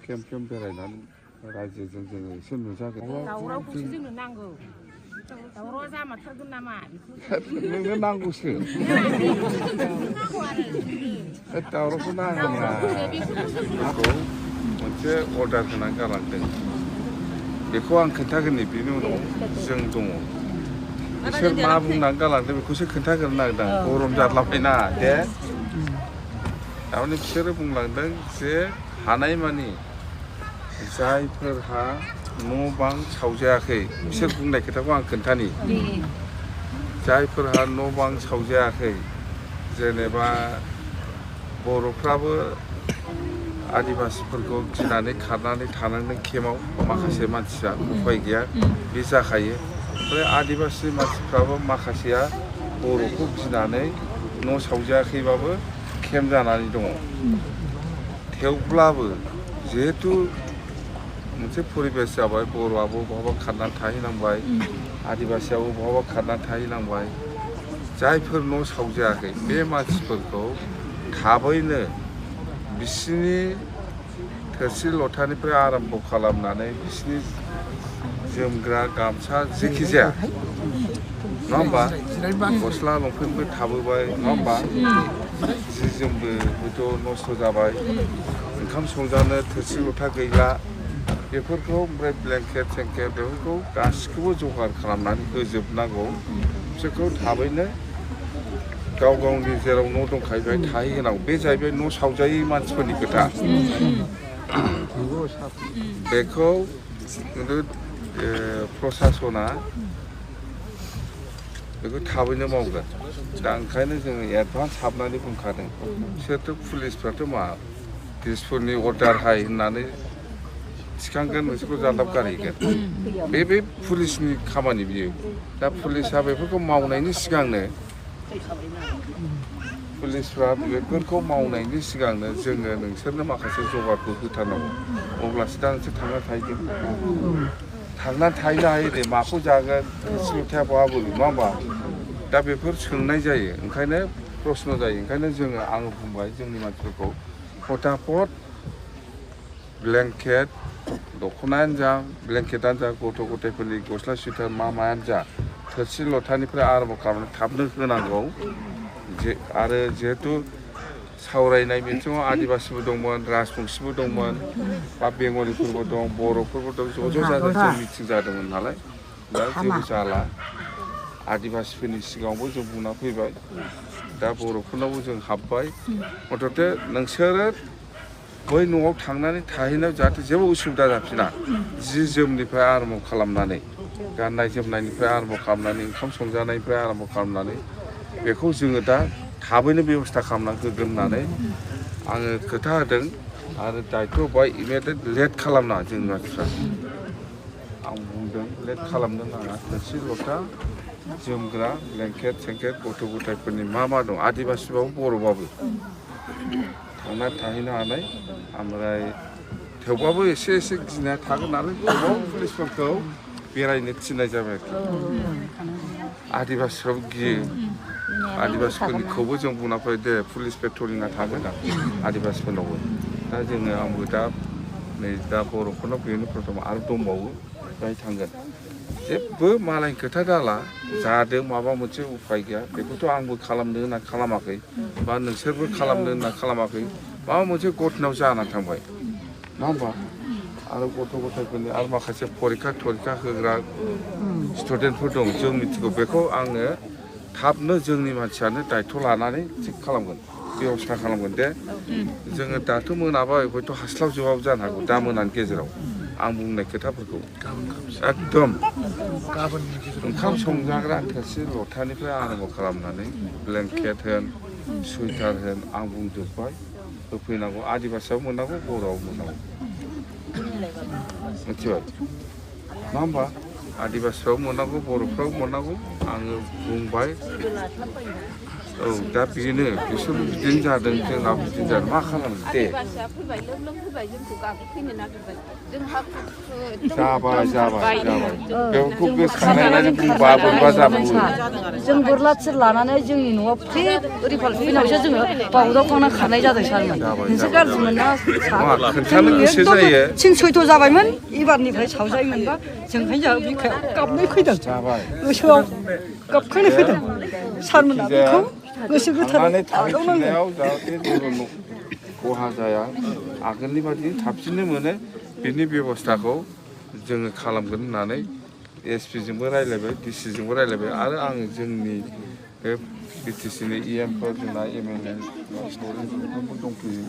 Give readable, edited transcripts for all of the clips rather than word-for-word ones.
캠 बेरायनानै रायजोजों जोङो एसे नुजागोन. दावरावखौसो जोंनो नांगौ. दावरावआ जामारथारगोन नामा? नोंनो नांगौसो. दावरावखौ नाङा. मोनसे अर्डार होनानै गालांदों. बेखौ आं खोन्थागोननि बेनि उनाव जों दङ. बिसोर मा बुंनानै गालांदों बेखौसो खोन्थागोन नागिरदों. गरम जाद्लाबायना दे. थारमाने बिसोरो बुंलांदों जे हानायमानि जायफोरहा न' बां सावजायाखै बिसोर बुंनाय खोथाखौ आं खोन्थानि. जायफोरहा न' बां सावजायाखै जेनेबा बर'फ्राबो आदिबासिफोरखौ गिनानै खारनानै थानांदों केम्पआव माखासे मानसिया उफाय गैया बे जाखायो. ओमफ्राय आदिबासि मानसिफ्राबो माखासेया बर'खौ गिनानै न' सावजायाखैबाबो केम्प जानानै दङ. थेवब्लाबो जिहेथु मोनसे परिबेस जाबाय बर'आबो बहाबा खारनानै थाहैनांबाय आदिबासियाबो बहाबा खारनानै थाहैनांबाय. जायफोर न' सावजायाखै बे मानसिफोरखौ थाबैनो बिसिनि थोरसि लथानिफ्राय आराम्भ खालामनानै बिसिनि जोमग्रा गामसा जेखि जाया नङा होमबा गस्ला लंपेन्टबो थाबोबाय नङा होमबा जि जोमबो हयथ' नस्थ' जाबाय ओंखाम संजानो थोरसि लथा गैला बेफोरखौ ओमफ्राय ब्लेंकेट सेंकेट बेफोरखौ गासिखौबो जगार खालामनानै होजोबनांगौ. बिसोरखौ थाबैनो गाव गावनि जेराव न' दंखायो बेहाय थाहैहोनांगौ. बे जाहैबाय न' सावजायै मानसिफोरनि खोथा. बेखौ खिन्थु प्रसासना बेखौ थाबैनो मावगोन. दा ओंखायनो जोङो एडभान्स हाबनानै बुंखादों. बिसोरथ' पुलिसफ्राथ' मा दिसपुरनि अर्डार हाय होननानै थिखांगोन नोंसोरखौ जालाब गारहैगोन. बे पुलिसनि खामानि बियो. दा पुलिसा बेफोरखौ मावनायनि सिगांनो पुलिसफ्रा बेफोरखौ मावनायनि सिगांनो जोङो नोंसोरनो माखासे जगारखौ होथारनांगौ. अब्लासो दा नोंसोर थांना थाहैगोन. थांनानै थाहैनो हायो दे माखौ जागोन थोरसि लथाया बहा बोगोन नङा होमबा? दा बेफोर सोंनाय जायो. ओंखायनो प्रश्न जायो. ओंखायनो जोङो आङो बुंबाय जोंनि मानसिफोरखौ फटाफट ब्लेंकेट दख'नायानो जा ब्लेंकेटानो जा गथ' गथायफोरनि गस्ला सुइटार मायानो जा थोरसि लथानिफ्राय आराम्भ खालामनानै थाबनो होनांगौ. आरो जिहेथु सावरायनाय बिथिङाव आदिबासिबो दंमोन राजबंसिबो दंमोन बा बेंगलिफोरबो दं बर'फोरबो दं ज' ज' जाजाय जों मिटिं जादोंमोन नालाय. दा जेबो जाला. आदिबासिफोरनि सिगाङावबो जों बुंना फैबाय. दा बर'फोरनावबो जों हाबबाय. मथथे नोंसोरो बै न'आव थांनानै थाहैनायाव जाहाथे जेबो उसुबिदा जाफिना जि जोमनिफ्राय आराम्भ खालामनानै गाननाय जोमनायनिफ्राय आराम्भ खालामनानै ओंखाम संजानायनिफ्राय आराम्भ खालामनानै बेखौ जोङो दा थाबैनो बेब'स्था खालामनानै होगोन होननानै आङो खोथा होदों. आरो दायथ' होबाय इमिडियेट लेट खालामनाङा जोंनि मानसिफ्रा. आं बुंदों लेट खालामनो नाङा. थोरसि लथा जोमग्रा ब्लेंकेट सेंकेट गथ' गथायफोरनि मा दं आदिबासिबाबो बर'बाबो थांना थाहैनो हानाय. ओमफ्राय थेवबाबो एसे गिनाया थागोन नालाय गोबां पुलिसफोरखौ बेरायनो थिननाय जाबाय आरोखि. आदिबासिफ्राबो गियो. आदिबासिफोरनिखौबो जों बुंना फैबाय दे पुलिस पेट्रलिंआ थागोन आदिबासिफोरनावबो. दा जोङो आंबो दा नै दा बर'फोरनाव बेनो प्रथम आरो दंबावो बेहाय थांगोन. जेबो मालायनि खोथा दाला. जादों माबा मोनसे उफाय गैया बेखौथ' आंबो खालामनो होनना खालामाखै बा नोंसोरबो खालामनो होनना खालामाखै. माबा मोनसे घटनायाव जानानै थांबाय नङा होमबा? आरो गथ' गथायफोरनि आरो माखासे फरिखा होग्रा स्टुडेन्टफोर दं जों मिथिगौ. बेखौ आङो थाबनो जोंनि मानसियानो दायथ' लानानै थिग खालामगोन बेब'स्था खालामगोन दे. जोङो दाथ' मोनाबाय हयथ' हास्लाबजोबाबो जानो हागौ दा मोनानि गेजेराव आं बुंनाय खोथाफोरखौ एकदम ओंखाम संजाग्रा थोरसि लथानिफ्राय आराम्भ खालामनानै ब्लेंकेट होन सुइटार होन आं बुंजोब्बाय होफैनांगौ. आदिबासियाबो मोननांगौ बर'आबो मोननांगौ. मिथिबाय नङा होमबा? आदिबासिफ्राबो मोननांगौ बर'फ्राबो मोननांगौ. आङो बुंबाय औ दा बेनो बिसोरबो बिदिनो जादों जोंनाबो बिदिनो जादों मा खालामनो दे बासिया फैबाय लोम लोम फैबाय जोंखौ गाग्लोबफैनो नागिरबाय जों हाखु जाबाय बेखौ गोसोखांनानै बुंबा बोरैबा जाबावो जों बोरला थिर लानानै जोंनि न'आव फ्रि ओरैफाल फैनायावसो जोङो बावदाव खांना खारनाय जादों सारमोन नोंसोर गाज्रिमोन ना खोन्थानो गोसो जायो थिं सयथ' जाबायमोन एबारनिफ्राय सावजायोमोनबा जोंहाय जोंहा बिखायाव गाबनाय फैदों गोसोआव गाबखांनाय फैदों सारमोना बेखौ गोसो गोथारै थांनायाव जाहाथे जेबो खहा जाया आगोलनि बादि थाबसिननो मोनो बिनि बेब'स्थाखौ जोङो खालामगोन होननानै एसपिजोंबो रायज्लायबाय डिसिजोंबो रायज्लायबाय आरो आं जोंनि बे बिटिसिनि इएमफोर जोंना एमएलए दंफैयो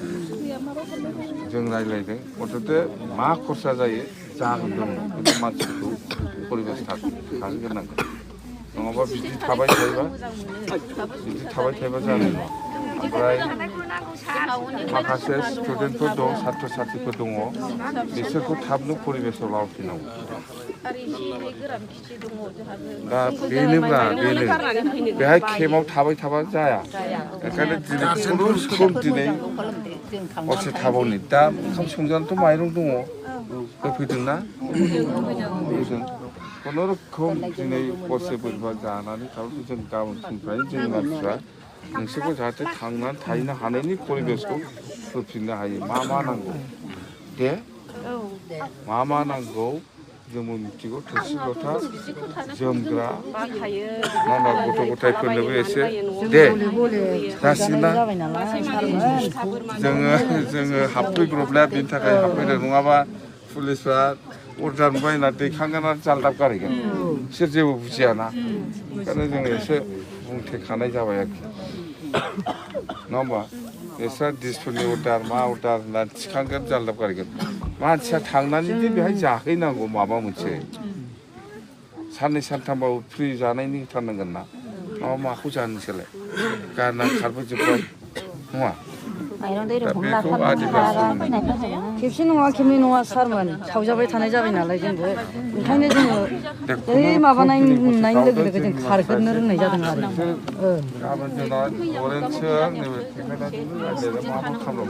जों रायज्लायदों अन्त'थे मा खरसा जायो जागोन दङ खिन्थु मानसिखौ परिबेस थाहोग्रोनांगोन नङाबा बिदि थाबाय थायोबा जानाय नङा ओमफ्राय माखासे स्टुडेन्टफोर दं सात्र साथ्रिफोर दङ बिसोरखौ थाबनो परिबेसाव लाबोफिननांगौ दा बेनोब्रा बेनो बेहाय केम्पआव थाबाय थाबा जाया ओंखायनो दिनै खुनुरुखुम दिनै हरसे थाबावनि दा ओंखाम संजानोथ' माइरं दङ होफैदोंना होफैदों खुनुरुखुम दिनै हरसे बोरैबा जानानै थाबाय जों गाबोन फुंनिफ्राय जोंनि मानसिफ्रा नोंसोरखौ जाहाथे थांनानै थाहैनो हानायनि परिबेसखौ होफिननो हायो मा नांगौ दे मा नांगौ जोंबो मिथिगौ थोरसि लथा जोमग्रा मा गथ' गथायफोरनोबो एसे दे जासिगोन ना जोङो हाबफैब्रबनाया बेनि थाखाय हाबफैदों नङाबा पुलिसफ्रा अर्डार बायना दैखांगोन आरो जालदाब गारहैगोन बिसोर जेबो बुजियाना ओंखायनो जोङो एसे बुंथेखानाय जाबाय आरोखि नङा होमबा बिस्रा डिसफोरनि अर्डार मा अर्डार होननानै थिखांगोन जालदाब गारहैगोन मानसिया थांनानै दि बेहाय जाहैनांगौ माबा मोनसे साननै सानथामबाबो फ्रि जानायनि होथारनांगोन ना माबा माखौ जानो नोंसोरलाय गारना खारबोजोब्बाय नङा खेबसे नङा खेबनै नङा सारमोन सावजाबाय थानाय जाबाय नालाय जोंबो ओंखायनो जोङो बै माबानाय नुनाय लोगो लोगो जों खारग्रोनो रोंनाय जादों आरो गाबोन जोंना लरेन्सजों नैबे मा खालामो